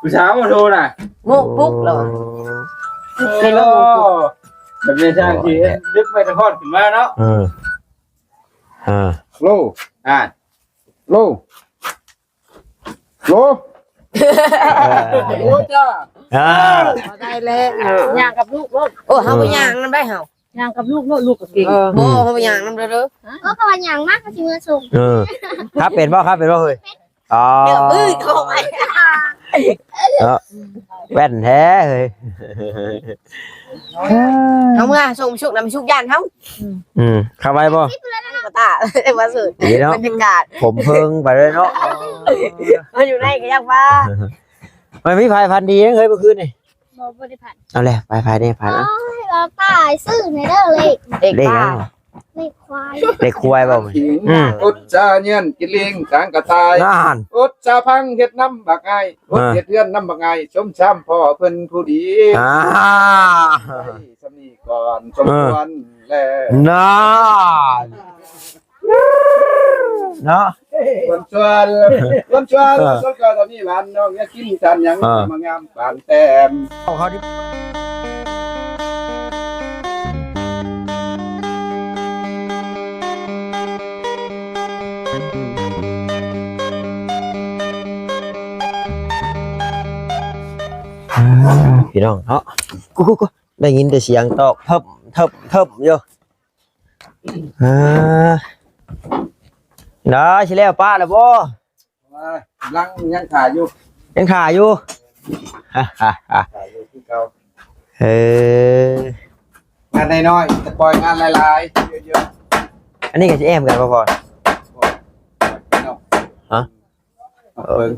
ຜູ້ສາວມາໂທນະ ໂມງປຸກແລ້ວ ໂອ້ ເປັນໂມງປຸກ ໂອ້ ແບບນີ້ຊ່າງຊິດຶກໄປຕະຮອດຂຶ້ນມາເນາະ ເອີ ເອີ ໂລ ອ່າ ໂລ ໂລ ໂອ້ ຈ້າ ອ່າ ບໍ່ໄດ້ແລ້ວ ຍ່າງກັບລູກໂລດ ໂອ້ ເຮົາບໍ່ຍ່າງນຳໄດ້ເຮົາ ຍ່າງກັບລູກໂລດ ລູກກໍເກັ່ງ ເອີ ບໍ່ ເຮົາບໍ່ຍ່າງນຳເດີ ເອີ ກໍວ່າຍ່າງມາກໍຊິເມືອສົ່ງ ເອີ ຂັບເປັນບໍ່ ຂັບເປັນບໍ່ເຮີ້ຍ ອໍ ເດີບອືດເຂົ້າໄປ ເນາະ ແວ່ນແທ້ເຮີ້ຍ ເຮົາເມືອສົ່ງໄປຊຸກນຳ ຊຸກຢ້ານເຮົາ ອືມ ເຂົ້າໄວບໍ່ ກະຕາ ວ່າເສີດ ດີເນາະ ບັນຍາກາດ ຜົມເພິ່ງໄປເລີຍເນາະ ມາຢູ່ໃນກໍຢາກວ່າ ມັນມີໃຜຝັນດີເຮີ້ຍເມື່ອຄືນນີ້ ບໍ່ ບໍ່ໄດ້ຝັນ ເອົາແຫຼະ ໄປ ໃຜໄດ້ຝັນ ໂອ້ຍ ເວົ້າຕາຍ ຊື້ແດ່ເດີ ເລກ ເລກຫຍັງ ເລກຄວາຍ ເລກຄວາຍບໍ່ ອືມ ອົດຈາເຍືອນກິນລີງກາງກະຕ່າຍ ນັ້ນ ອົດຈາພັງເຮັດນຳບັກອ້າຍ ອົດເຮັດເຮືອນນຳບັກອ້າຍ ຊົມຊາມພໍ່ເພິ່ນຜູ້ດີ ອ່າ ໄດ້ສ່ຳນີ້ກ່ອນ ສົມຄວນແລ້ວ ນັ້ນ ເນາະ ຄວນຊວນ ຄວນຊວນ ເອີ ຊວນກໍຈະມີຫຼານນ້ອງ ຢາກກິນຈານຫຍັງ ເອີ ມາງາມປານແຕ້ມ ເອົາເຂົ້າດິ ອ່າ ພີ່ນ້ອງເນາະ ກູໆໆ ໄດ້ຍິນແຕ່ສຽງຕອກເທິບເທິບເທິບຢູ່ ອ່າ ໄດ້ ຊິແລ້ວປະແລ້ວບໍ່? ວ່າ ກຳລັງຍັງຖ່າຍຢູ່ ຍັງຖ່າຍຢູ່ ຖ່າຍຢູ່ຄືເກົ່າ ເອີ ງານນ້ອຍໆ ແຕ່ປ່ອຍງານຫຼາຍໆ ເຍອະໆ ອັນນີ້ກໍຊິແອ້ມກັນບໍ່ພໍ ບໍ່ ບໍ່ ຮະ? ເອົາເບິ່ງ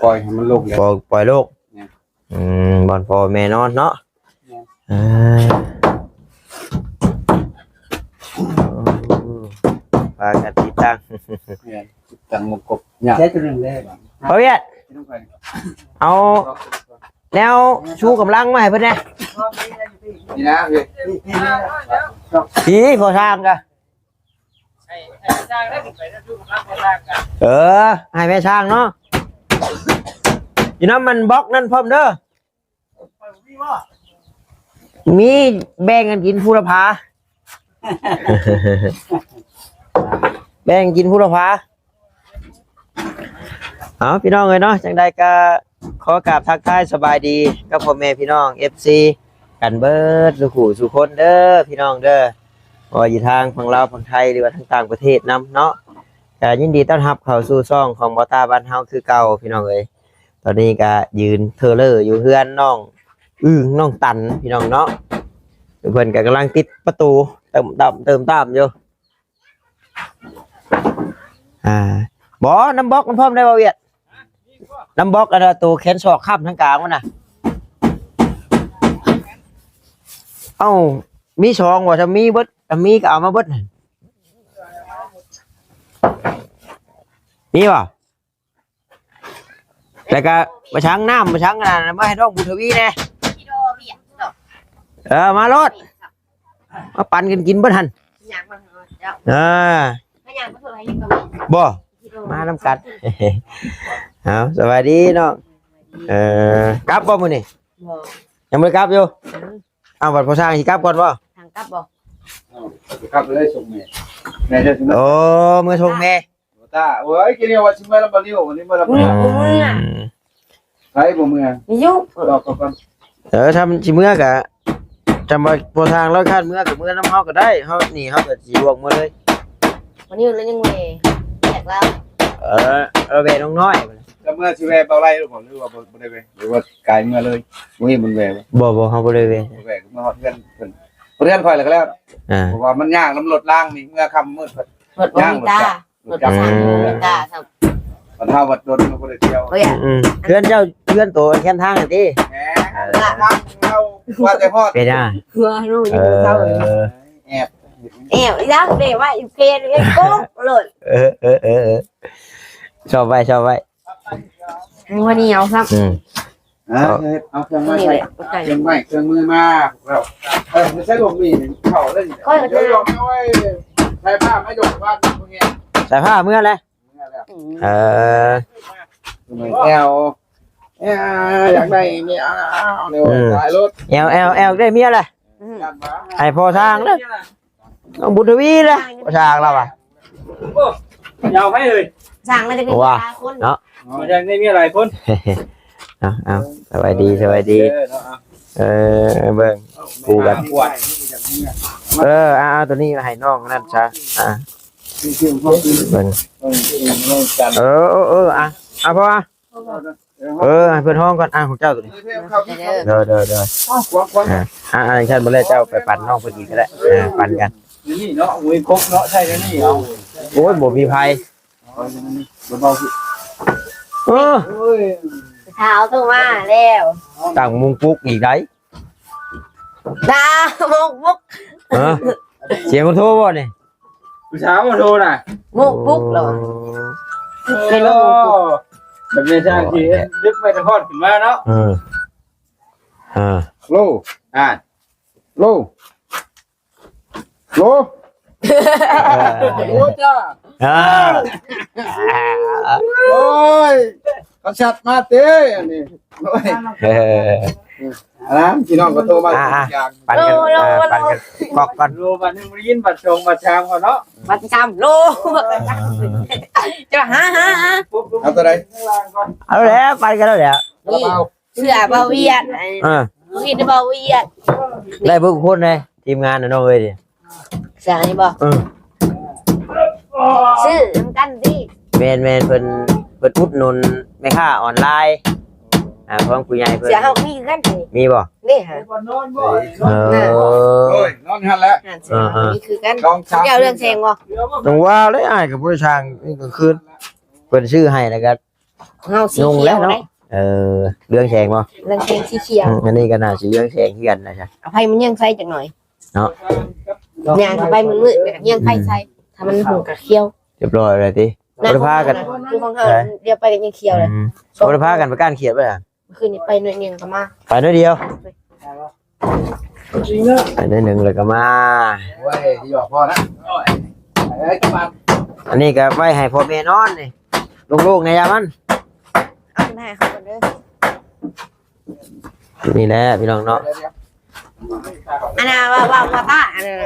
ປ່ອຍໃຫ້ມັນລົງແລ້ວ ປ່ອຍ ປ່ອຍໂລກ ແມ່ນ ອືມ ບ່ອນພໍ່ແມ່ນອນເນາະ ແມ່ນ ເອີ ພາກັນຕິດຕັ້ງ ແມ່ນ ຕິດຕັ້ງວົງກົບຍາກ ແທ້ຕົວໜຶ່ງເດ້ ພໍ່ວຽດ ເອົາແນວຊູກຳລັງມາໃຫ້ເພິ່ນແດ່ ນີ້ນະ ນີ້ ນີ້ ນີ້ ນີ້ ພໍ່ຊ່າງກະ ໃຫ້ ໃຫ້ແມ່ຊ່າງໄດ້ໄປນຳ ຢູ່ກັບພໍ່ຊ່າງກັນ ເອີ ໃຫ້ແມ່ຊ່າງເນາະ ຢູ່ນຳມັນບລັອກນັ້ນພ້ອມເດີ ມີແບ່ງກັນກິນຜູ້ລະພາ ແບ່ງກິນຜູ້ລະພາ ເອົາ ພີ່ນ້ອງເອີຍເນາະ ຈັ່ງໃດກໍຂໍກາບທັກທາຍສະບາຍດີກັບພໍ່ແມ່ພີ່ນ້ອງ ເອັຟຊີ ກັນເບິດສູ່ຜູ້ສູ່ຄົນເດີ ພີ່ນ້ອງເດີ ບໍ່ວ່າຢູ່ທາງຝັ່ງລາວ ຝັ່ງໄທ ຫຼືວ່າທາງຕ່າງປະເທດນຳເນາະ ກໍຍິນດີຕ້ອນຮັບເຂົ້າສູ່ຊ່ອງຂອງບໍ່ຕາບ້ານເຮົາຄືເກົ່າ ພີ່ນ້ອງເອີຍ ຕອນນີ້ກໍຢືນເທີເລີຢູ່ເຮືອນນ້ອງອຶ່ງ ນ້ອງຕັນ ພີ່ນ້ອງເນາະ ເພິ່ນກໍກຳລັງຕິດປະຕູ ເຕີມຕາມ ເຕີມຕາມຢູ່ ອ່າ ບໍ່ ນຳບລັອກມັນພ້ອມໄດ້ບໍ່ວຽດ ນຳບລັອກອັນໂຕແຂນສອກຄ້ຳທາງກາງມັນນະ ເອົ້າ ມີສອງບໍ່ ຖ້າມີເບິດ ຖ້າມີກໍເອົາມາເບິດ ມີບໍ່? ແລ້ວກໍມາຊັງນ້ຳ ມາຊັງອັນນັ້ນມາໃຫ້ນ້ອງບຸນທະວີແດ່ ເອີ ມາໂລດ ມາປັນກັນກິນເບິດຫັ້ນ ເອີ ບໍ່ ມານຳກັນ ເອົາ ສະບາຍດີນ້ອງ ເອີ ກັບບໍ່ມື້ນີ້? ບໍ່ ຍັງບໍ່ໄດ້ກັບຢູ່ ເອີ ເອົາ ບັດພໍ່ຊ່າງຊິກັບກ່ອນບໍ່? ທາງກັບບໍ່? ເອົາ ກັບເລີຍ ສົ່ງແມ່ ແມ່ຈະ ໂອ້ ເມືອສົ່ງແມ່ ຕາ ໂອ້ຍ ກິນແລ້ວວ່າຊິເມືອລຳບໍ່ລິວ ວັນນີ້ເມືອລຳບໍ່ລິວ ອືມ ໄປບໍ່ເມືອ ຢູ່ ລອກ່ອນ ເອີ ຖ້າມັນຊິເມືອກະ ຈຳວ່າພໍທາງລອຍຄາດເມືອກະເມືອນຳເຮົາກໍໄດ້ ເຮົານີ້ເຮົາກໍຊິລວກເມືອເລີຍ ວັນນີ້ລາວຍັງແວ່ ແຂກລາວ ເອີ ລາວແວ່ນ້ອງນ້ອຍ ຈະເມືອຊິແວ່ເບົາໄລຫຼືບໍ່ ຫຼືວ່າບໍ່ ບໍ່ໄດ້ແວ່ ຫຼືວ່າກາຍເມືອເລີຍ ບໍ່ເຫັນມັນແວ່ ບໍ່ ບໍ່ ເຮົາບໍ່ໄດ້ແວ່ ບໍ່ແວ່ ເມືອຮອດເຮືອນເພິ່ນ ເຮືອນຂ້ອຍແລ້ວກໍແລ້ວ ອ່າ ເພາະວ່າມັນຍາກນຳລົດລາງນີ້ ເມືອຄ່ຳມືດເພິ່ນ ລົດບໍ່ມີຕາ ລົດຈັກ ລົດຈັກບໍ່ມີຕາຊ້ຳ ບັດເຮົາບັດດົນກໍບໍ່ໄດ້ທ່ຽວ ອືມ ເຮືອນເຈົ້າ ເຮືອນໂຕແຄມທາງຫັ້ນຕິ ແໝ ທາງເຮົາວ່າແຕ່ຮອດ ເປັນຫຍັງ ເຮືອນຢູ່ເຊົາ ເອີ ແອບ ແອບອີ່ຫຍັງເດ້ ວ່າອີເພນເອງໂກະໂລດ ເອີ ເອີ ເອີ ຊອບໄວ້ ຊອບໄວ້ ຫົວໜຽວຊ້ຳ ອືມ ອ່າ ເຮັດ ເອົາເຄື່ອງໄມ້ ນີ້ແຫຼະ ເຄື່ອງໄມ້ເຄື່ອງມືມາພວກເຮົາ ເອີ ໃສ່ລົມມີເຂົ້າເລີຍ ຂ້ອຍກໍ ດຽວຢອກເອົາໄວ້ ໃສ່ຜ້າມາຢອກບ້ານພວກນີ້ ໃສ່ຜ້າເມືອແຫຼະ ເອີ ແອວ ເອີ ຢາກໄດ້ເມຍ ເອົາ ເອີ ຕາຍໂລດ ແອວ ແອວ ແອວ ໄດ້ເມຍລະ ອືມ ໃຫ້ພໍ່ສ້າງເດີ ນ້ອງບຸນທະວີລະ ພໍ່ສ້າງລາວວ່າ ໂອ້ ຢາວໃຜເອີຍ ສ້າງລະຈະມີຫຼາຍຄົນເນາະ ຢາກໄດ້ເມຍຫຼາຍຄົນ ເອົາ ເອົາ ສະບາຍດີ ສະບາຍດີ ເອີ ເນາະ ເອີ ເບິ່ງ ຄູ່ກັນ ເອີ ເອົາ ເອົາ ໂຕນີ້ໃຫ້ນ້ອງນັ້ນຊະ ອ່າ ເບິ່ງ ເອີ ເອີ ເອີ ອ່ະ ເອົາ ພໍ່ ເອີ ໃຫ້ເພິ່ນຮ້ອງກ່ອນ ອ່າ ຂອງເຈົ້າໂຕນີ້ ເດີ ເດີ ເດີ ອ່າ ອ່າ ຊັ້ນບໍ່ແລ້ວເຈົ້າໄປປັນນ້ອງເພິ່ນອີກກໍໄດ້ ອ່າ ປັນກັນ ນີ້ເນາະ ໂອ້ຍ ຄົກເນາະ ໃສ່ແນວນີ້ເອົາ ໂອ້ຍ ບໍ່ມີໃຜ ເອີ ເອີຍ ເຊົ້າໂທມາແລ້ວ ຕັ້ງມຸງປຸກອີກໄດ໋ ດາມຸງປຸກ ຮະ ສຽງຄົນໂທບໍ່ນີ້? ຜູ້ສາວມາໂທນະ ມຸງປຸກເນາະ ໂອ້ ເປັນມຸງປຸກ ແບບແມ່ຊ່າງທີ່ເຮັດດຶກໄປແຕ່ຮອດຂຶ້ນມາເນາະ ເອີ ເອີ ໂລ ອ່າ ໂລ ໂລ ໂລຈ້າ ອ່າ ໂອ້ຍ ເຂົາແຊັດມາເຕ ອັນນີ້ ໂອ້ຍ ເອີ ອັນນັ້ນ ພີ່ນ້ອງກໍໂທມາ ອ່າ ອ່າ ປັນກັນ ໂລ ອ່າ ໂລ ປັນກັນ ໂລ ກອກກ່ອນ ໂລ ບັດໜຶ່ງບໍ່ໄດ້ຍິນ ບັດສອງ ບັດສາມກ່ອນເນາະ ບັດສາມ ໂລ ບັດສາມ ຈະຫາ ຫາ ຫາ ເອົາຕົວໃດ? ເອົາແລ້ວ ປັນກັນແລ້ວແຫຼະ ນີ້ ເຊື່ອບໍ່ວຽດ ອ່າ ເຫັນບໍ່ວຽດ ໄດ້ເບິດທຸກຄົນເດ້ ທີມງານນະນ້ອງເອີຍ ເຊື່ອນີ້ບໍ່? ເອີ ຊື້ນຳກັນຕິ ແມ່ນໆ ເພິ່ນ ເພິ່ນອຸດໜູນແມ່ຄ້າອອນລາຍ ອ່າ ຂອງຜູ້ໃຫຍ່ເພິ່ນ ເຊື່ອເຮົາມີຄືກັນຕິ ມີບໍ່? ນີ້ຫາ ເອີ ໂອ້ຍ ນອນຫັ້ນແຫຼະ ເຊື່ອເຮົາມີຄືກັນ ເຈົ້າເລື່ອງແສງບໍ່? ຕ້ອງວ່າແລ້ວ ອ້າຍກໍບໍ່ໄດ້ສ້າງ ນີ້ກໍຄືເພິ່ນຊື້ໃຫ້ແລ້ວກໍ ເຮົາສີຂຽວເນາະ ເອີ ເລື່ອງແສງບໍ່? ເລື່ອງແສງສີຂຽວ ອືມ ອັນນີ້ກໍໜ້າຊິເລື່ອງແສງຄືກັນນະ ເອົາໄຟມາເຍືອງໃສ່ຈັກໜ່ອຍເນາະ ຍ່າງເຂົ້າໄປມືດໆ ແລ້ວກໍເຍືອງໄຟໃສ່ ຖ້າມັນຫຸ່ງກໍຂຽວ ຮຽບຮ້ອຍແລ້ວຕິ ບໍ່ໄດ້ພາກັນ ຄືຂອງເຮົາ ດຽວໄປກໍຍັງຂຽວເລີຍ ອືມ ບໍ່ໄດ້ພາກັນໄປກ້ານຂຽດບໍ່ລະ? ຄືນນີ້ໄປໜ້ອຍໜຶ່ງກໍມາ ໄປໜ້ອຍດຽວ ໄປໜ້ອຍໜຶ່ງແລ້ວກໍມາ ໂອ້ຍ ທີ່ບອກພໍນະ ເອີຍ ອັນນີ້ກໍໄວ້ໃຫ້ພໍ່ແມ່ນອນນີ້ ໂລ່ງໆ ແດ່ຢ່າມັນ ເອົາຂຶ້ນໄປໃຫ້ເຂົາກ່ອນເດີ ນີ້ແຫຼະພີ່ນ້ອງເນາະ ອັນນັ້ນວ່າ ວ່າ ວ່າຕາ ອັນນັ້ນ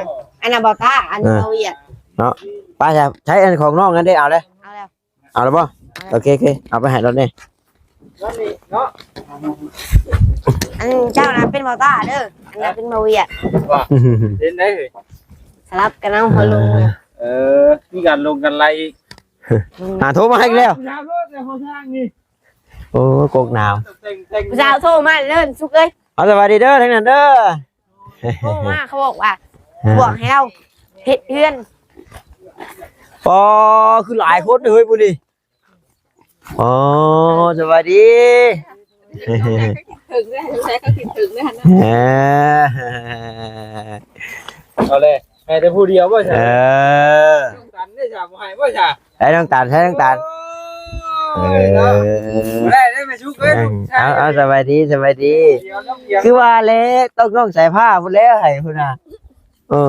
ອັນນັ້ນບໍ່ຕາ ອັນນີ້ ເອີ ບໍ່ວຽດເນາະ ໄປຊະ ໃຊ້ອັນຂອງນ້ອງນັ້ນເດ້ ເອົາເລີຍ ເອົາແລ້ວ ເອົາແລ້ວບໍ່? ເອົາແລ້ວ ໂອເຄ ໂອເຄ ເອົາໄປໃຫ້ລາວແດ່ ເນາະ ອັນເຈົ້ານະເປັນບໍ່ຕາເດີ ອັນນັ້ນເປັນບໍ່ວຽດ ວ່າ ເປັນໄດ໋ ສະຫຼັບກັນເອົາ ເອີ ເຂົາລົງ ເອີ ມີການລົງກັນໄລ່ອີກ ອ່າ ໂທມາອີກແລ້ວ ໂອ້ ກົກໜາວ ຜູ້ສາວໂທມາເດີ ສຸກເອີຍ ເອົາ ສະບາຍດີເດີ ທາງນັ້ນເດີ ໂທມາ ເຂົາບອກວ່າ ບອກໃຫ້ເຮົາເຮັດເຮືອນ ອໍ ຄືຫຼາຍຄົນເຮີ້ຍຜູ້ນີ້ ອໍ ສະບາຍດີ ເຖິງແລ້ວ ເຖິງແລ້ວ ເຖິງແລ້ວ ເອີ ເອົາເລີຍ ໃຫ້ແຕ່ຜູ້ດຽວບໍ່ຊະ ເອີ ນ້ອງຕັນເດ້ຊະ ບໍ່ໃຫ້ບໍ່ຊະ ໃຊ້ນ້ອງຕັນ ໃຊ້ນ້ອງຕັນ ໂອ້ຍ ເນາະ ເອີ ບໍ່ໄດ້ເດ້ແມ່ຊຸກເອີຍ ເອີ ເອົາ ເອົາ ສະບາຍດີ ສະບາຍດີ ຄືວ່າແຫຼະ ຕ້ອງນ້ອງສາຍຟ້າພຸ້ນແຫຼະໃຫ້ພຸ້ນນະ ເອີ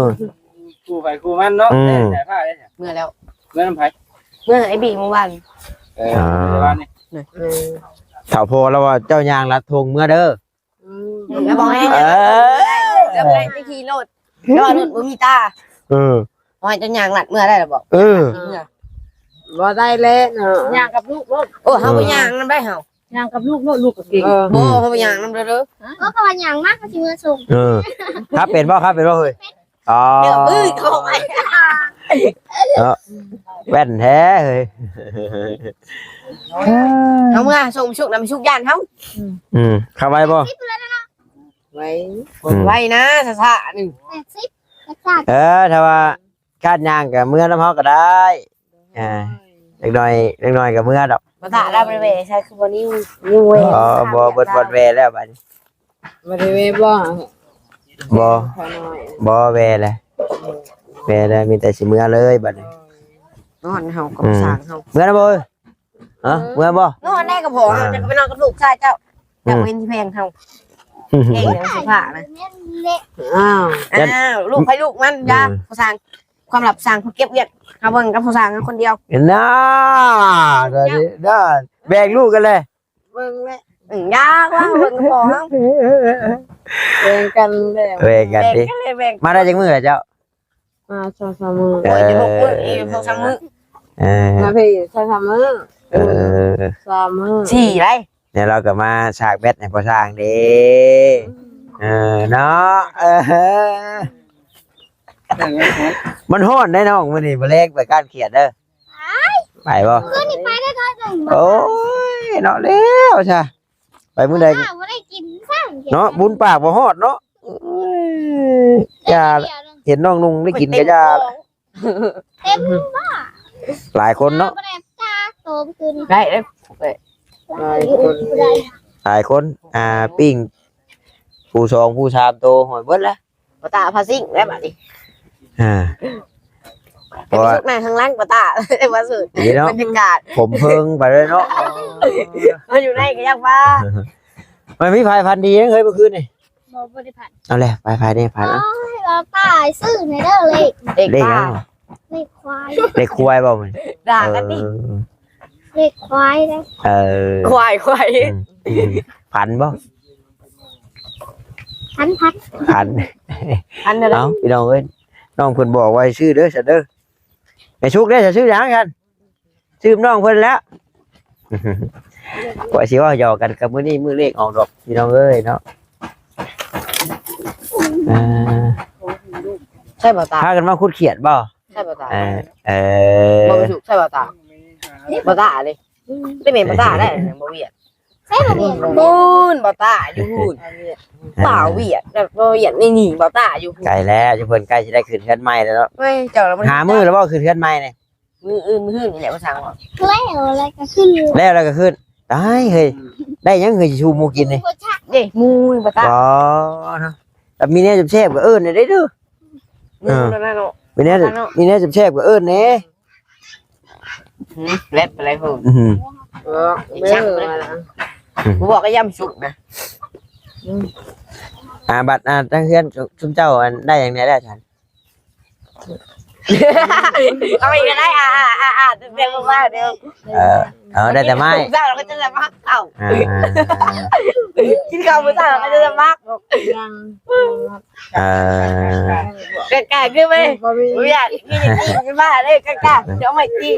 ຄູ່ໃຜຄູ່ມັນເນາະ ອືມ ແຕ່ຖ້າໄດ້ ເມື່ອແລ້ວ ເມື່ອນຳໃຜ? ເມື່ອໄອ້ບີເມື່ອວານ ເອີ ອ່າ ເມື່ອວານນີ້ ເອີ ຖ້າພໍລາວວ່າເຈົ້າຍ່າງລັດທົ່ງເມືອເດີ ອືມ ແລ້ວບອກແຮງ ເອີ ແລ້ວແຮງທີ່ຂີ່ລົດ ແລ້ວລົດບໍ່ມີຕາ ເອີ ວ່າຈະຍ່າງລັດເມືອໄດ້ລະບໍ່? ເອີ ເມື່ອ ບໍ່ໄດ້ແລ້ວເນາະ ຍ່າງກັບລູກໂລດ ໂອ້ ເຮົາບໍ່ ເອີ ຍ່າງນຳໄດ້ເຮົາ ຍ່າງກັບລູກໂລດ ລູກກໍເກັ່ງ ເອີ ບໍ່ ເຮົາບໍ່ຍ່າງນຳເດີ ເອີ ກໍວ່າຍ່າງມາກໍຊິເມືອສົ່ງ ເອີ ຂັບເປັນບໍ່? ຂັບເປັນບໍ່ເຮີ້ຍ? ອໍ ເດີບືດເຂົ້າໄປ ເນາະ ແວ່ນແທ້ເຮີ້ຍ ເຮົາເມືອສົ່ງໄປສຸກນຳ ໄປສຸກຢ້ານເຮົາ ອືມ ອືມ ຂັບໄວບໍ່? ໄວ ອືມ ໄວນະ ຊ້າໆ ໜຶ່ງ ແປດສິບ ເອີ ຖ້າວ່າ ການຍ່າງກໍເມືອນຳເຮົາກໍໄດ້ ອ່າ ເດັກນ້ອຍ ເດັກນ້ອຍກໍເມືອດອກ ບໍ່ຖ້າລາວບໍ່ໄດ້ແວ່ໃສ ຄືບໍ່ນິ້ວ ນິ້ວແວ່ ອໍ ບໍ່ ເບິດບ່ອນແວ່ແລ້ວບັດນີ້ ບໍ່ໄດ້ແວ່ບໍ່? ບໍ່ ບໍ່ແວ່ແລ້ວ ແວ່ແລ້ວ ມີແຕ່ຊິເມືອເລີຍບັດນີ້ ນອນເຮົາກັບ ອືມ ສ້າງເຮົາ ເມືອນຳບໍ່ເອີຍ? ຮະ ເມືອບໍ່? ນອນໄດ້ກໍພໍ ອ່າ ຈະໄປນອນກັບລູກຊາຍເຈົ້າ ອືມ ຢາກເຫັນແພງເຮົາ ເກັ່ງເລື່ອງເສື້ອຜ້ານະ ອ້າວ ອ້າວ ລູກໃຜລູກມັນ ຢ່າ ອືມ ຜູ້ສ້າງ ຄວາມລັບສ້າງ ຜູ້ເກັບວຽກ ເຮົາເບິ່ງກັບຜູ້ສ້າງຄົນດຽວ ເຫັນນະ ດຽວນີ້ນະ ແບ່ງລູກກັນແຫຼະ ເບິ່ງແຫຼະ ອືມ ຢາກລະເບິ່ງກະປອງ ແບ່ງກັນແລ້ວ ແບ່ງກັນຕິ ແບ່ງກັນເລີຍ ແບ່ງ ມາໄດ້ຈັກມື້ລະເຈົ້າ? ມາສອງສາມມື້ ເອີ ໂອ້ຍ ຈະຫົກມື້ອີກ ສອງສາມມື້ ເອີ ມາພີ້ສອງສາມມື້ ເອີ ສາມມື້ ສີ່ໄດ໋ ແລ້ວເຮົາກໍມາສາກແບັດໃຫ້ພໍ່ຊ່າງເດ້ ເອີ ເນາະ ເອີ ມັນຮ້ອນໄດ໋ນ້ອງ ມື້ນີ້ບໍ່ແລງໄປກ້ານຂຽດເດີ ໄປບໍ່? ຄືນນີ້ໄປໄດ້ໜ້ອຍໜຶ່ງ ໂອ້ຍ ເນາະ ແລ້ວຊະ ໄປມື້ໃດ ອ້າວ ບໍ່ໄດ້ກິນຊ້ຳ ເນາະ ບຸນປາກບໍ່ຮອດເນາະ ເອີຍ ຢ່າ ເຫັນນ້ອງນຸ່ງໄດ້ກິນກໍຢ່າ ເຕັມບໍ່ ຫຼາຍຄົນເນາະ ບໍ່ໄດ້ຕາໂຕຂຶ້ນ ໄດ້ເດ້ ຫຼາຍຄົນ ຫຼາຍຄົນ ອ່າ ປີ້ງ ຜູ້ສອງຜູ້ສາມໂຕ ຮອດເບິດລະ ບໍ່ຕາພາຊິງແລ້ວບາດນີ້ ອ່າ ເພາະວ່າ ໄປສຸກໜ້າຂ້າງຫຼັງບໍ່ຕາ ໄດ້ມາສຸກ ນີ້ເນາະ ບັນຍາກາດ ຜົມເພິ່ງໄປເລີຍເນາະ ມາຢູ່ໃນກໍຢາກວ່າ ມັນມີໃຜຝັນດີເຮີ້ຍເມື່ອຄືນນີ້? ບໍ່ ບໍ່ໄດ້ຝັນ ເອົາແຫຼະ ໄປ ໃຜໄດ້ຝັນ ເອົາ ໂອ້ຍ ບໍ່ຕາຊື້ໃຫ້ເດີເລກ ເລກ ເລກຫຍັງ? ເລກຄວາຍ ເລກຄວາຍບໍ່ມື້ນີ້? ດ່າກັນຕິ ເອີ ເລກຄວາຍເດີ ເອີ ຄວາຍ ຄວາຍ ອືມ ອືມ ຝັນບໍ່? ພັນ ພັນ ພັນ ພັນເດີ ເອົ້າ ພີ່ນ້ອງເອີຍ ນ້ອງເພິ່ນບອກວ່າໃຫ້ຊື້ເດີຊັ້ນເດີ ແມ່ສຸກເດ້ ຈະຊື້ຫຍັງຊັ້ນ? ຊື້ນ້ອງເພິ່ນແລ້ວ ກວ່າຊິເວົ້າຫຍອກກັນກັບມື້ນີ້ ມື້ເລກອອກດອກ ພີ່ນ້ອງເອີຍເນາະ ອ່າ ໃຊ່ບໍ່ຕາ ພາກັນມາຂຸດຂຽດບໍ່? ໃຊ່ບໍ່ຕາ ເອີ ເອີ ບໍ່ໄປສຸກ ໃຊ່ບໍ່ຕາ ບໍ່ຕາເດ້ ໄດ້ແມ່ນບໍ່ຕາໄດ້ ບໍ່ວຽດ ໃຊ່ບໍ່ວຽດ ປູ້ນບໍ່ຕາຢູ່ພຸ້ນ ບໍ່ວຽດ ບໍ່ວຽດໃນນີ້ ບໍ່ຕາຢູ່ພຸ້ນ ໃກ້ແລ້ວ ຈຸເພິ່ນໃກ້ຊິໄດ້ຂຶ້ນເຮືອນໃໝ່ແລ້ວເນາະ ເວີຍ ເຈົ້າລະມັນ ຫາມື້ແລ້ວບໍ່ຂຶ້ນເຮືອນໃໝ່ນີ້? ມື້ອື່ນ ມື້ຮືນີ້ແຫຼະວ່າຊ່າງວ່າ ແລ້ວແລ້ວກໍຂຶ້ນ ແລ້ວແລ້ວກໍຂຶ້ນ ຕາຍເຮີ້ຍ ໄດ້ຫຍັງເຮີ້ຍຊິຊູໝູ່ກິນນີ້ ເດ້ ໝູ່ບໍ່ຕາ ບໍ່ເນາະ ແລ້ວມີແນວແຊບໆກໍເອີ້ນແດ່ເດີ ເອີ ມີແນວ ມີແນວແຊບໆກໍເອີ້ນແດ່ ອືມ ແລັບໄປເລີຍພຸ້ນ ອືມ ເອີ ອີກສັກ ອືມ ບໍ່ບອກກໍຢ້ຳສຸກນະ ອືມ ອ່າ ບັດ ອ່າ ທາງເຮືອນຊຸມເຈົ້າ ອັນ ໄດ້ຫຍັງແດ່ແລ້ວຊັ້ນ? ເອົາອີກກໍໄດ້ ອ່າ ອ່າ ອ່າ ອ່າ ແຕ່ບໍ່ວ່າເດີ ເອີ ເອົາ ໄດ້ແຕ່ໄມ້ ເຈົ້າລະກໍຈະໄດ້ມາເອົາ ອ່າ ກິນເຂົ້າມື້ເຊົ້າລະກໍຈະໄດ້ມາ ຍັງ ເອີ ກະກະຄືໄປ ບໍ່ມີ ບໍ່ຢາກມີໄມ້ຕີນຂຶ້ນມາເລີຍ ກະກະ ຊິເອົາໄມ້ຕີນ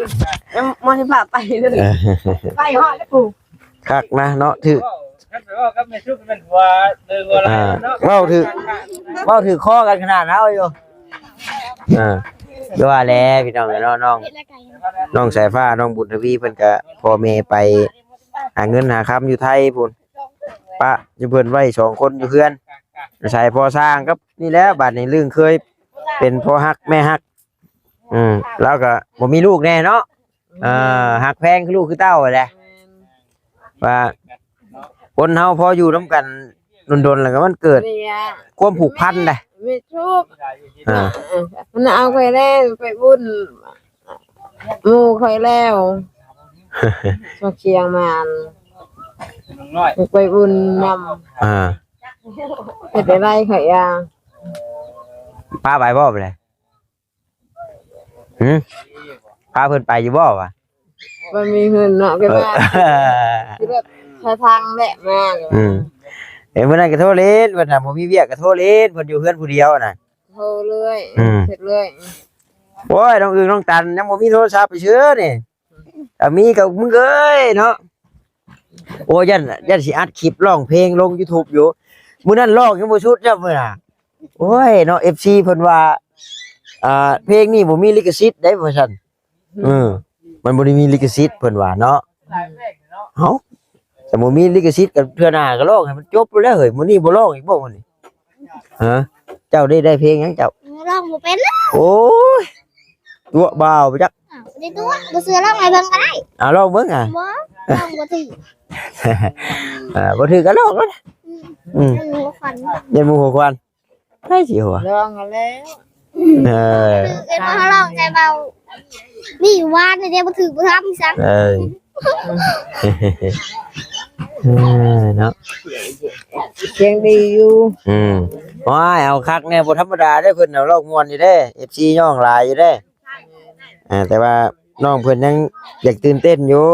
ມາຊິພາໄປເລີຍ ໄປຮອດແລ້ວປູ ຄັກນະເນາະ ຖືກ ຄັນໄປເວົ້າກັບແມ່ຊຸກແມ່ນຜົວເດີ ອ່າ ເວົ້າຖືກ ເວົ້າຖືກຄໍກັນຂະໜາດເຮົາຢູ່ ອ່າ ຄືວ່າແຫຼະພີ່ນ້ອງເອີຍເນາະ ນ້ອງ ນ້ອງສາຍຟ້າ ນ້ອງບຸນທະວີ ເພິ່ນກະພໍ່ແມ່ໄປຫາເງິນຫາຄຳຢູ່ໄທພຸ້ນ ປະຢູ່ເພິ່ນໄວ້ສອງຄົນຢູ່ເຮືອນ ອາໄສພໍ່ຊ່າງກັບນີ້ແຫຼະ ບາດນີ້ລຶ້ງເຄີຍເປັນພໍ່ຮັກແມ່ຮັກ ອືມ ລາວກໍບໍ່ມີລູກແດ່ເນາະ ເອີ ຮັກແພງຄືລູກຄືເຕົ້າຫັ້ນແຫຼະ ແມ່ນ ວ່າຄົນເຮົາພໍຢູ່ນຳກັນດົນໆ ແລ້ວກໍມັນເກີດ ນີ້ອະ ຄວາມຜູກພັນໄດ໋ ມີທຸກ ອ່າ ມັນເອົາໄປແລ້ວ ໄປບຸນ ໝູ່ຂ້ອຍແລ້ວ ມາຄຽງມາ ໄປບຸນນຳ ອ່າ ເຮັດໄດ້ໄວຂ້ອຍຢ່າ ພາໄປບໍ່ໄປເລີຍ? ຫື ພາເພິ່ນໄປຢູ່ບໍ່ວະ? ບໍ່ມີເງິນເນາະ ກໍມາ ເອີ ຂີ່ລົດໄປທາງແຫຼະມາ ອືມ ເອີ ມື້ນັ້ນກໍໂທຫຼິ້ນ ເພິ່ນນະບໍ່ມີວຽກກໍໂທຫຼິ້ນ ເພິ່ນຢູ່ເຮືອນຜູ້ດຽວນະ ໂທເລື້ອຍ ອືມ ເຮັດເລື້ອຍ ໂອ້ຍ ນ້ອງອຶ່ງນ້ອງຕັນ ຍັງບໍ່ມີໂທລະສັບໄປເຊື່ອນີ້ ຖ້າມີກໍມຶງເອີຍເນາະ ໂອ້ຍ ຢ້ານ ຢ້ານຊິອັດຄລິບຮ້ອງເພງລົງຢູທູບຢູ່ ມື້ນັ້ນຮ້ອງຍັງບໍ່ສຸດຊ້ຳ ມື້ນະ ໂອ້ຍເນາະ ເອັຟຊີ ເພິ່ນວ່າ ອ່າ ເພງນີ້ບໍ່ມີລິຂະສິດໄດ໋ ວ່າຊັ້ນ ເອີ ມັນບໍ່ໄດ້ມີລິຂະສິດ ເພິ່ນວ່າເນາະ ເອົ້າ ຖ້າບໍ່ມີລິຂະສິດກໍເທື່ອໜ້າກໍຮ້ອງໃຫ້ມັນຈົບໂລດແຫຼະເຮີ້ຍ ມື້ນີ້ບໍ່ຮ້ອງອີກບໍ່ມື້ນີ້ ຮະ ເຈົ້າໄດ້ ໄດ້ເພງຫຍັງເຈົ້າ? ຮ້ອງບໍ່ເປັນແລ້ວ ໂອ້ຍ ຕົວະບ່າວໄປຈັກ ອ້າວ ບໍ່ໄດ້ຕົວະ ບໍ່ເຊື່ອລອງໃຫ້ເບິ່ງກໍໄດ້ ເອົາລອງເບິ່ງຫາ ບໍ່ ລອງບໍ່ຖືກ ເອີ ບໍ່ຖືກກໍລອງໂລດ ອືມ ອືມ ຢ້ານໝູ່ຫົວຄວັນ ໃຜຊິຫົວ ລອງເອົາແລ້ວ ເອີ ເອີ້ນວ່າເຮົາລອງໃສ່ເບົາ ນີ້ວານນີ້ເດ້ ບໍ່ຖືກບໍ່ທຳຊ້ຳ ເອີ ເອີ ເນາະ ສຽງດີຢູ່ ອືມ ໂອ້ຍ ເອົາຄັກແນ່ ບໍ່ທຳມະດາເດ້ ເພິ່ນເອົາລອກມ່ວນຢູ່ເດ້ ເອັຟຊີ ຍ້ອງຫຼາຍຢູ່ເດ້ ອ່າ ແຕ່ວ່ານ້ອງເພິ່ນຍັງຢາກຕື່ນເຕັ້ນຢູ່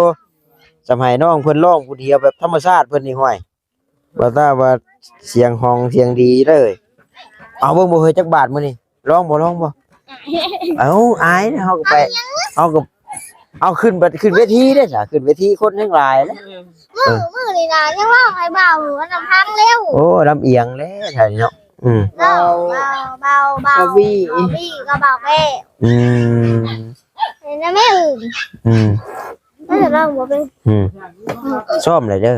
ສ່ຳໃຫ້ນ້ອງເພິ່ນຮ້ອງຜູ້ດຽວແບບທຳມະຊາດເພິ່ນນີ້ ຫ້ວຍ ວ່າແຕ່ວ່າສຽງຮ້ອງສຽງດີເດີ. ເອົາເບິ່ງບໍ່ເຮີ້ຍ ຈັກບາດມື້ນີ້ ລອງບໍ່ ລອງບໍ່? ເອົ້າ ອາຍເນາະ ເຮົາກໍໄປ ເຮົາກໍ ເອົາຂຶ້ນ ຂຶ້ນເວທີເດ້ຊະ ຂຶ້ນເວທີຄົນແຮງຫຼາຍເດ້. ເອີ ມື້ ມື້ນີ້ນະຍັງຮ້ອງໃຫ້ບ່າວອັນນັ້ນຟັງແລ້ວ. ໂອ້ ລຳອຽງແລ້ວທ່ານເນາະ. ອືມ ບ່າວ ບ່າວ ບ່າວ ບ່າວ ບ່າວວີ ບ່າວວີກັບບ່າວແກ້. ອືມ ເຫັນແລ້ວແມ່ອຶ່ງ. ອືມ ເອີ ລອງບໍ່ເປັນ. ອືມ ຊ້ອມໄວ້ເດີ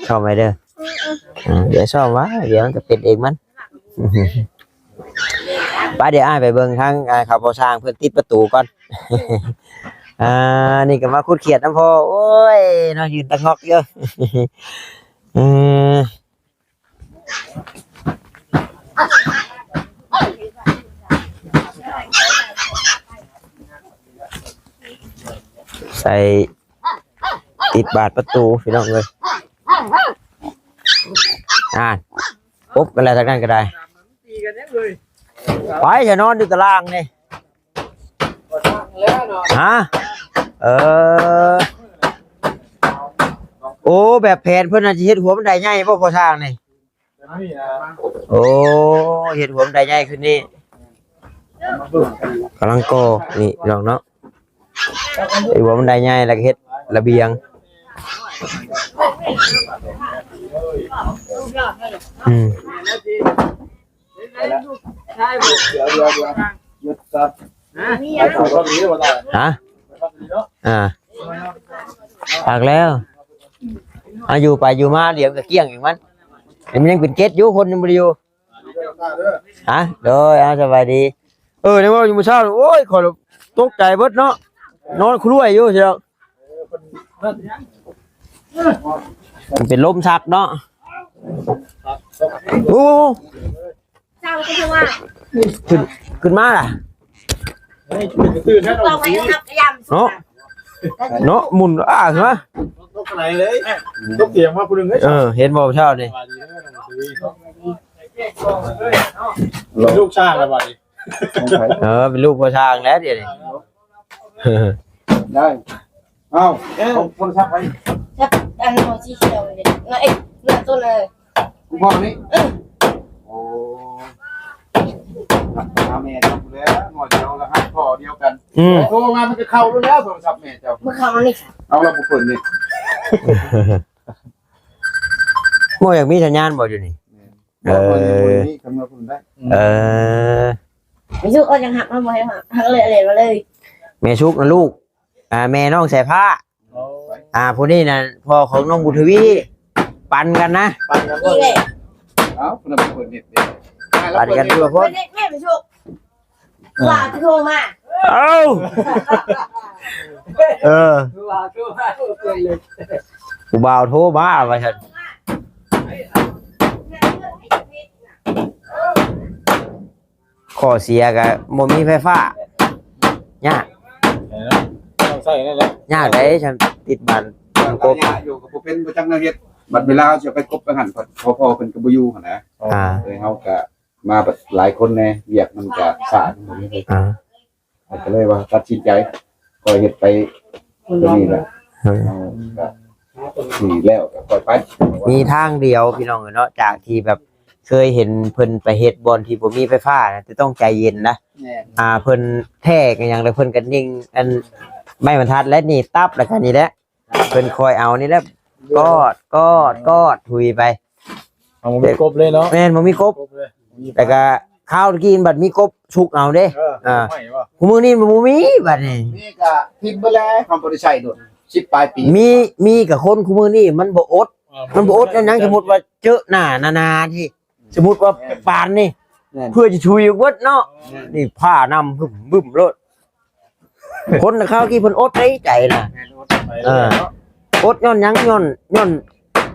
ຊ້ອມໄວ້ເດີ. ອືມ ອືມ ອືມ ດຽວຊ້ອມວ່າ ດຽວມັນກໍເປັນເອງມັນ. ໄປ ດຽວອ້າຍໄປເບິ່ງທາງ ອ່າ ເຂົາພໍ່ຊ່າງເພິ່ນຕິດປະຕູກ່ອນ. ອ່າ ນີ້ກໍມາຂຸດຂຽດນຳພໍ່. ໂອ້ຍ ເນາະ ຢືນຕະງອກຢູ່. ເອີ ໃສ່ຕິດບາດປະຕູພີ່ນ້ອງເອີຍ. ອ່າ ປົບກັນແລ້ວທາງນັ້ນກໍໄດ້. ໄປ ຈະນອນຢູ່ຕາລ່າງນີ້. ຮະ? ເອີ ໂອ້ ແບບແຜນເພິ່ນນະ ຊິເຮັດຫົວບັນໄດໃຫຍ່ບໍ່ ພໍ່ຊ່າງນີ້? ໂອ້ ເຮັດຫົວບັນໄດໃຫຍ່ຂຶ້ນນີ້ ກຳລັງກໍ່ນີ້ພີ່ນ້ອງເນາະ. ເຮັດຫົວບັນໄດໃຫຍ່ ແລ້ວກໍເຮັດລະບຽງ. ອືມ ຮະ? ອ່າ ພັກແລ້ວ. ເອົາ ຢູ່ໄປຢູ່ມາ ດຽວມັນກໍກ້ຽງອີກມັນ. ມັນຍັງເປັນເຈັດຢູ່ ຄົນຍັງບໍ່ໄດ້ຢູ່. ຮະ? ໂດຍ ເອົາ ສະບາຍດີ. ເອີ ໄດ້ເວົ້າຢູ່ມື້ເຊົ້າ ໂອ້ຍ ຂ້ອຍຕົກໃຈເບິດເນາະ ນອນຄຸລວຍຢູ່ຊີ້ດອກ. ມັນເປັນລົມຊັກເນາະ. ໂອ້ ຊ່າງກໍຄືວ່າ ຂຶ້ນ ຂຶ້ນມາລະ. ຕື່ນແທ້ ເຮົາໄປຮັບຍາມ ເນາະ ເນາະ ໝຸນອ້າຂຶ້ນມາ ຕົກໄກເລີຍ ຕົກຖຽງມາຜູ້ໜຶ່ງເລີຍ. ເອີ ເຫັນບໍ່ເຊົ້ານີ້ ລູກຊ່າງແລ້ວບັດນີ້. ເອີ ເປັນລູກພໍ່ຊ່າງແລ້ວດຽວນີ້. ໄດ້ ເອົ້າ ເອົາໂທລະສັບໄປ ຈັບອັນຫົວສີຂຽວນີ້ ເອີ ເອີ ໂຕນັ້ນ ຜູ້ບ່າວນີ້. ເອີ ໂອ້ ຫາແມ່ຈັບແລ້ວ ໜ້ອຍດຽວລະຫາພໍ່ດຽວກັນ. ອືມ ໂທມາມັນກໍເຂົ້າແລ້ວ ໂທລະສັບແມ່ເຈົ້າ ມັນເຂົ້ານີ້. ເອົາລະບໍ່ເປີດນີ້ ບໍ່ຢາກມີສັນຍານບໍ່ຢູ່ນີ້? ແມ່ນ. ເອີ ບໍ່ໄດ້ ບໍ່ໄດ້ກຳນົດຜູ້ໃດ. ເອີ ແມ່ສຸກເອົາຫຍັງຮັກມາບໍ່ໃຫ້ຮັກ ຮັກເລີຍ ເອົາເລີຍມາເລີຍ. ແມ່ສຸກນະລູກ ອ່າ ແມ່ນ້ອງສາຍຟ້າ. ໂອ້ຍ ອ່າ ຜູ້ນີ້ນະ ພໍ່ຂອງນ້ອງບຸນທະວີ ປັນກັນນະ ປັນກັນ. ນີ້ແຫຼະ ເອົ້າ ຜູ້ນັ້ນເປີດເນັດເດ້ ປັນກັນຜູ້ລະຄົນ. ເປີດເນັດແມ່ ແມ່ສຸກ ວ່າໂທມາ. ເອົ້າ ເອີ ວ່າໂທມາ ເປີດເນັດ ຜູ້ບ່າວໂທມາວ່າຊັ້ນ. ຂໍ້ເສຍກໍບໍ່ມີໄຟຟ້າ ຍາກ ເອີ ຕ້ອງໃຊ້ນັ້ນແຫຼະ ຍາກໄດ໋ ຄັນຕິດບ້ານ. ມັນກໍຍາກຢູ່ ກໍບໍ່ເປັນ ບໍ່ຈັກແນວເຮັດ ບັດເວລາເຮົາຊິໄປກົບໄປຫັ້ນ ພໍ່ເພິ່ນກໍບໍ່ຢູ່ຫັ້ນນະ. ອ່າ ເອີ ເຮົາກໍມາບັດຫຼາຍຄົນແດ່ ວຽກມັນກໍຊ້າ ມັນບໍ່ມີໃຜ ອ່າ ກໍເລີຍວ່າຕັດສິນໃຈ ຄ່ອຍເຮັດໄປຕົວນີ້ແຫຼະ. ເອີ ເຮົາກໍຊິແລ້ວກໍຄ່ອຍໄປ. ມີທາງດຽວພີ່ນ້ອງເອີຍເນາະ ຈາກທີ່ແບບເຄີຍເຫັນເພິ່ນໄປເຮັດບ່ອນທີ່ບໍ່ມີໄຟຟ້ານະ ແຕ່ຕ້ອງໃຈເຢັນນະ. ແມ່ນ ອ່າ ເພິ່ນແທກຫຍັງແລ້ວ ເພິ່ນກໍຍິງອັນໄມ້ບັນທັດ ແລະ ໜີບຕັບ ແລ້ວກໍນີ້ແຫຼະ ເພິ່ນຄ່ອຍເອົານີ້ແຫຼະ ກອດ ກອດ ກອດ ທຸຍໄປ. ເອົາ ບໍ່ມີກົບເລີຍເນາະ. ແມ່ນ ບໍ່ມີກົບ ກົບເລີຍ. ແລ້ວກໍຄາວຕະກີ້ບັດມີກົບຊຸກເອົາເດ້. ເອີ ອ່າ ຄຸມື້ນີ້ມັນບໍ່ມີບັດນີ້ ມີກໍຖິ້ມໄປແລ້ວ ເຮົາບໍ່ໄດ້ໃຊ້ໂດນ ສິບປາຍປີ. ມີ ມີກໍຄົນຄຸມື້ນີ້ມັນບໍ່ອົດ ເອີ ມັນບໍ່ອົດ. ແລ້ວຫຍັງ ສົມມຸດວ່າເຈີໜ້າໜາໆທີ່ ສົມມຸດວ່າປານນີ້ ແມ່ນ ເພື່ອຈະທຸຍອອກເບິດເນາະ. ແມ່ນ ນີ້ຜ້ານຳບຶ້ມໆໂລດ. ຄົນຄາວຕະກີ້ເພິ່ນອົດໃນໃຈນະ. ແມ່ນ ອົດໄປ ເອີ ເນາະ ອົດຍ້ອນຫຍັງ? ຍ້ອນ ຍ້ອນ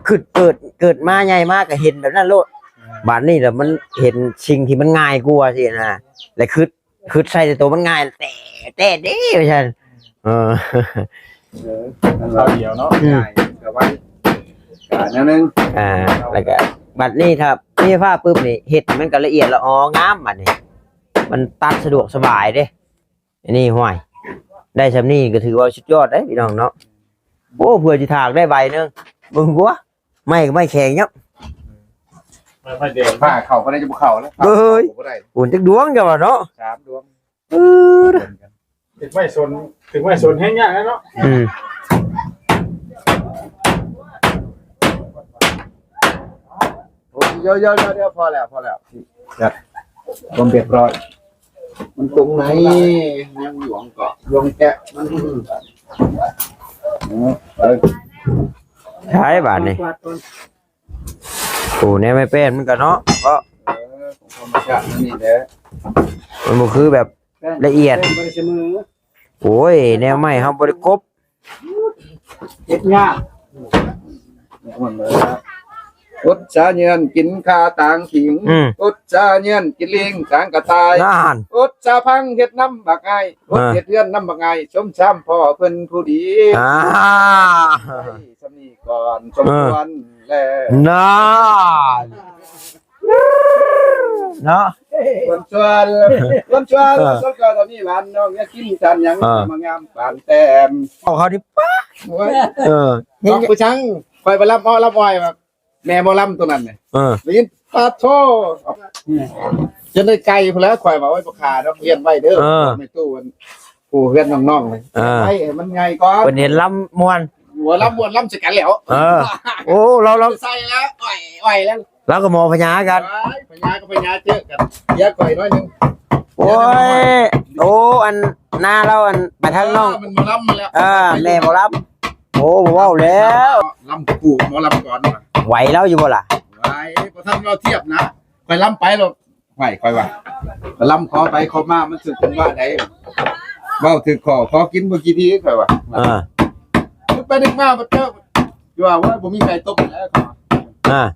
ຄິດເກີດ ເກີດມາໃຫຍ່ມາກໍເຫັນແບບນັ້ນໂລດ. ອືມ ບາດນີ້ລະມັນເຫັນສິ່ງທີ່ມັນງ່າຍກວ່າຊີ້ນະ ແລະ ຄິດ ຄິດໃສ່ແຕ່ໂຕມັນງ່າຍ ແຕ່ ແຕ່ເດ້ວ່າຊັ້ນ. ເອີ ເອີ ມັນວ່າດຽວເນາະ. ອືມ ງ່າຍກໍໄວ ກໍແນວໜຶ່ງ. ອ່າ ແລ້ວກໍບັດນີ້ຖ້າມີໄຟຟ້າປຶບນີ້ ເຮັດໃຫ້ມັນກໍລະອຽດລະອໍງາມ. ບັດນີ້ມັນຕັດສະດວກສະບາຍເດ້. ອັນນີ້ ຫ້ວຍ ໄດ້ຊ່ຳນີ້ກໍຖືວ່າສຸດຍອດເດ້ພີ່ນ້ອງເນາະ. ໂອ້ ເພື່ອຊິຖາກໄດ້ໃບໜຶ່ງ ເບິ່ງຫົວ ໄມ້ກໍໄມ້ແຂງເນາະ ໄມ້ ໄມ້ແດງ ຜ້າເຂົ້າບໍ່ໄດ້ ຈະບໍ່ເຂົ້າແລ້ວ ເອີຍ ເຂົ້າບໍ່ໄດ້ ໂອ້ ຈັກດວງເຈົ້າວ່າເນາະ ສາມດວງ ເອີ ຖືກໄມ້ຊົນ ຖືກໄມ້ຊົນແຮງຍາກແລ້ວເນາະ ອືມ ໂອ້ຍ ດຽວໆໆ ພໍແລ້ວ ພໍແລ້ວ ຈັດຄວາມຮຽບຮ້ອຍ ມັນຕົງໃນ ຍັງຫຼວງເກາະ ຫຼວງແກະ ມັນ ເອີ ໃຊ້ບາດນີ້ ໂອ້ ແນວໄມ້ແປ້ນມັນກໍເນາະ ເພາະ ເອີ ຂອງທຳມະຊາດມັນນີ້ແຫຼະ ມັນບໍ່ຄືແບບ ລະອຽດ ໂອ້ຍ ແນວໄມ້ເຮົາບໍ່ໄດ້ກົບ ເຮັດຍາກ ອົດສາເຍືອນກິນຂ່າຕາງຂີງ ອືມ ອົດສາເຍືອນກິນລີງຕາງກະຕ່າຍ ນັ້ນ ອົດສາພັງເຮັດນຳບັກອ້າຍ ອົດ ອ່າ ເຮັດເຮືອນນຳບັກອ້າຍ ສົມຊຳພໍ່ເພິ່ນຜູ້ດີ ອ່າ ໄດ້ສ່ຳນີ້ກ່ອນ ເອີ ສົມຄວນແລ້ວ ນັ້ນ ເນາະ ຄວນຊວນ ຄວນຊວນ ເອີ ຊວນກໍມີຫຼານນ້ອງ ຢາກກິນຈານຫຍັງ ເອີ ມາງາມປານແຕ້ມ ເອົາເຂົານີ້ປະ ໂອ້ຍ ເອີ ນ້ອງຜູ້ຊ່າງ ຂ້ອຍໄປລຳອ້ອລຳອ້ອຍວ່າ ແມ່ໝໍລຳຕົວນັ້ນນະ ເອີ ໄດ້ຍິນ ປາດໂທ ຈົນໄດ້ໄກ່ພຸ້ນແຫຼະ ຂ້ອຍວ່າ ໂອ້ຍ ບໍ່ຂ້າດອກ ຮຽນໄວ້ເດີ ເອີ ແມ່ຕູ້ ອັນ ຜູ້ເຮືອນນ້ອງໆ ເອີ ໄວ້ໃຫ້ມັນໃຫຍ່ກ່ອນ ເພິ່ນເຫັນລຳມ່ວນ ໂອ້ ລຳມ່ວນລຳໃສ່ກັນແລ້ວ ເອີ ໂອ້ ລາວ ລາວ ໃສ່ແລ້ວ ອ້ອຍ ອ້ອຍແລ້ວ ລາວກໍໝໍພະຍາກັນ ອ້າຍ ພະຍາກັບພະຍາເຈີກັນ ເສຍຂ້ອຍໜ້ອຍໜຶ່ງ ໂອ້ຍ ໂອ້ ອັນ ໜ້າລາວ ອັນ ໄປທາງນ້ອງ ເອີ ມັນໝໍລຳມາແລ້ວ ເອີ ແມ່ໝໍລຳ ໂອ້ ບໍ່ເວົ້າແລ້ວ ລຳຄູ່ໝໍລຳກ່ອນ ໄຫວລາວຢູ່ບໍ່ລະ ໄຫວ ບໍ່ທັນເວົ້າທຽບນະ ຂ້ອຍລຳໄປໂລດ ໄຫວ ຂ້ອຍວ່າ ລຳຂໍໄປຂໍມາ ມັນຖືກຈັງຫວະໃດ ເວົ້າຖືກຂໍ້ ຂໍກິນບໍ່ກີ່ທີ ຂ້ອຍວ່າ ເອີ ນຶກໄປນຶກມາ ບໍ່ເຈີ ຢູ່ວ່າ ໂອ້ຍ ບໍ່ມີໄກ່ຕົ້ມແລ້ວ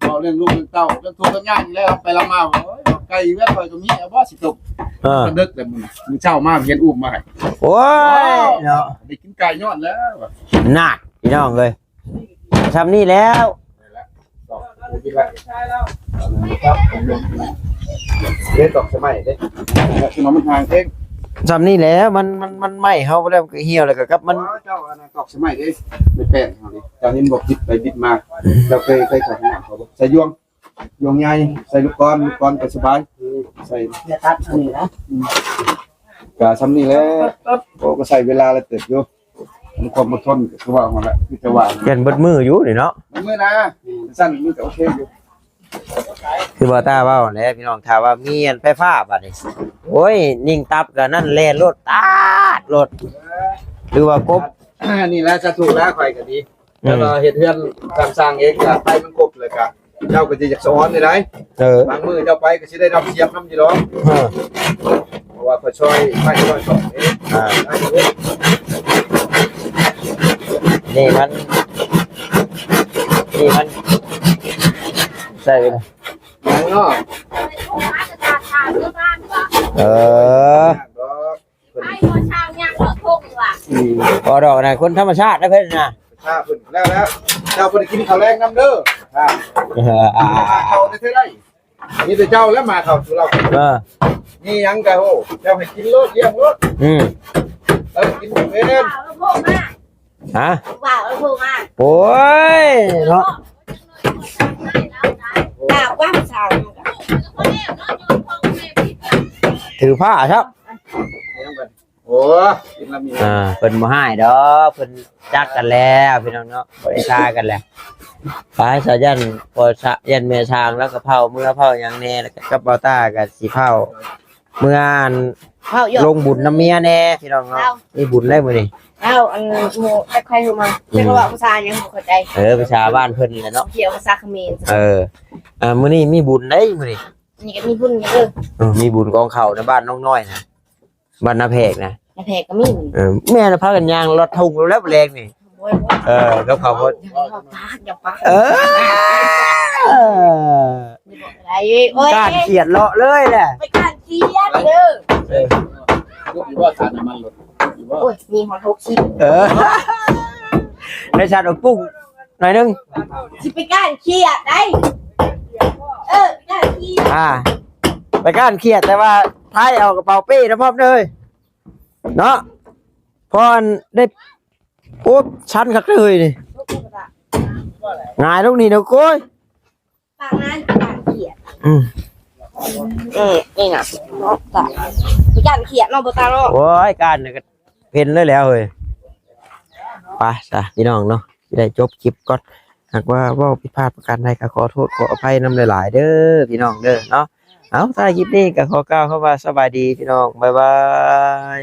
ເວົ້າເລື່ອງລູກເລື່ອງເຕົ້າ ເລື່ອງທຸກເລື່ອງຍາກນີ້ແຫຼະ ໄປລຳມາ ໂອ້ຍ ໄກ່ເຮືອນຂ້ອຍກໍມີ ເອົາບໍ່ຊິຕົ້ມ ເອີ ມັນເດິກແລ້ວ ມື້ ມື້ເຊົ້າມາເຫັນອຸ້ມມາໃຫ້ ໂອ້ຍ ເນາະ ໄດ້ກິນໄກ່ຍ້ອນແລ້ວ ນັ້ນ ພີ່ນ້ອງເອີຍ ຊ່ຳນີ້ແລ້ວ ເດ້ ຕອກສະໄໝເດ້ ຄືວ່າມັນຫ່າງເອງ ຊ່ຳນີ້ແຫຼະ ມັນ ມັນ ມັນໄໝ້ເຮົາແລ້ວ ມັນກໍຫ່ຽວ ແລ້ວກໍກັບມັນ ເຈົ້າ ອັນນັ້ນຕອກສະໄໝເດ້ ໃນແປ້ນເຮົານີ້ ເຈົ້າເຫັນບໍ່ ບິດໄປບິດມາ ເຈົ້າເຄີຍ ເຄີຍເຂົ້າຫ້ອງນ້ຳເຂົາບໍ່ ໃສ່ຢວງ ຢວງໃຫຍ່ ໃສ່ລູກກອນ ລູກກອນກໍສະບາຍ ໃສ່ ຢ່າຕັດອັນນີ້ນະ ອືມ ກະຊ່ຳນີ້ແຫຼະ ໂອ້ ກໍໃຊ້ເວລາຫຼາຍເຕີບຢູ່ ມີຄວາມອົດທົນ ຄືວ່າຫັ້ນແຫຼະ ຄືຈະວ່າ ຢ້ານເບິດມື້ຢູ່ນີ້ເນາະ ເບິດມື້ນະ ຊັ້ນມັນກໍໂອເຄຢູ່ ຄືບໍ່ຕ້າເວົ້າແຫຼະພີ່ນ້ອງ ຖ້າວ່າມີອັນໄຟຟ້າບາດນີ້ ໂອ້ຍ ຍິງຕັບກໍນັ້ນແລ່ນໂລດ ຕາດໂລດ ຫຼືວ່າກົບ ນີ້ແຫຼະ ສາທຸແລ້ວ ຂ້ອຍກໍດີ ອືມ ແລ້ວກໍເຮັດເຮືອນສ້າງເອງ ກໍໄຟມັນຄົບ ແລ້ວກໍເຈົ້າກໍຊິຢາກສະອອນໄດ້ ເອີ ບາງມື້ເຈົ້າໄປກໍຊິໄດ້ນຳສຽບນຳຢູ່ດອກ ເອີ ເພາະວ່າຂ້ອຍຊ່ອຍໄມ້ຊ່ອຍສອນເອງ ອ່າ ໄດ້ຢູ່ ນີ້ມັນ ນີ້ມັນໃສ່ໄປເລີຍ ເອີ ບໍ່ດອກນະ ຄົນທຳມະຊາດນະເພິ່ນນະ ຖ້າເພິ່ນແລ້ວ ແລ້ວ ເຈົ້າບໍ່ໄດ້ກິນເຂົ້າແລງນຳເດີ ຖ້າ ເອີ ເຂົ້າໄດ້ເທົ່າໃດ ມີແຕ່ເຈົ້າແຫຼະມາເຂົ້າສູ່ລາວ ເອີ ມີຫຍັງກໍ ໂອ້ ເຈົ້າໃຫ້ກິນໂລດ ລ້ຽງໂລດ ອືມ ເອີ ກິນເອງ ຮະ ວ່າເອົາໂທມາ ໂອ້ຍ ເນາະ ດາກວ່າຜູ້ສາວ ຖືພາຊະ ໂອ້ຍ ກິນລະມີ ອ່າ ເພິ່ນບໍ່ຮ້າຍດອກ ເພິ່ນຈັກກັນແລ້ວ ພີ່ນ້ອງເນາະ ບໍ່ໄດ້ຊາກັນແລ້ວ ໄປຊະ ຢ້ານພໍ່ຊະ ຢ້ານແມ່ຊ່າງ ແລ້ວກໍເຜົາເມືອເຜົາຫຍັງແດ່ ແລ້ວກໍກັບເບົາຕ້າກໍຊິເຜົາ ເມືອອັນ ເວົ້າຢອກ ລົງບຸນນຳເມຍແດ່ພີ່ນ້ອງເນາະ ເວົ້າ ມີບຸນໄດ໋ມື້ນີ້ ເວົ້າ ອັນ ໝູ່ຈັກໃຜໂທມາ ອືມ ຈັກວ່າພາສາຫຍັງບໍ່ເຂົ້າໃຈ ເອີ ພາສາບ້ານເພິ່ນແຫຼະເນາະ ເວົ້າພາສາຂະເໝນ ເອີ ອ່າ ມື້ນີ້ມີບຸນໄດ໋ມື້ນີ້ ນີ້ກໍມີບຸນຢູ່ເດີ ເອີ ມີບຸນກອງເຂົ້າໃນບ້ານນ້ອງນ້ອຍນະ ບ້ານນາແພກນະ ນາແພກກໍມີ ເອີ ແມ່ນພາກັນຍ່າງລອດທົ່ງແລ້ວແລງນີ້ ໂອ້ຍ ເອີ ກັບເຂົາ ຢ່າປາກ ຢ່າປາກ ເອີ ໄດ້ ໂອ້ຍ ກ້ານຂຽດເລາະເລີຍແຫຼະ ໄປກ້ານຂຽດເດີ ເອີ ຍົກຢູ່ບໍ່ ຄ່ານ້ຳມັນລົດ ຍົກຢູ່ບໍ່ ໂອ້ຍ ມີຮອດຫົກສິບ ເອີ ໄດ້ຊາດອົກປຸ້ງໜ້ອຍໜຶ່ງ ຊິໄປກ້ານຂຽດໄດ໋ ເອີ ໄປກ້ານຂຽດ ອ່າ ໄປກ້ານຂຽດ ແຕ່ວ່າພາຍເອົາກະເປົາເປ້ນຳພ້ອມເດີ ເນາະ ເພາະອັນໄດ້ ໂອ້ ຊັນຄັກເລີຍນີ້ ຫງາຍລົງນີ້ເນາະ ໂອ້ຍ ປາກນັ້ນປາກຂຽດ ອືມ ເອີ ນີ້ນະເນາະ ກະຢ້ານຂຽດເນາະ ບໍ່ຕາເນາະ ໂອ້ຍ ກ້ານນີ້ກະເຫັນເລີຍແຫຼະເຮີ້ຍ ໄປຊະພີ່ນ້ອງເນາະ ຊິໄດ້ຈົບຄລິບກ່ອນ ຫາກວ່າເວົ້າຜິດພາດປະການໃດກະຂໍໂທດຂໍອະໄພນຳຫຼາຍໆເດີພີ່ນ້ອງເດີເນາະ ເອົາ ທ້າຍຄລິບນີ້ກະຂໍກ່າວຄຳວ່າສະບາຍດີພີ່ນ້ອງ ບາຍບາຍ.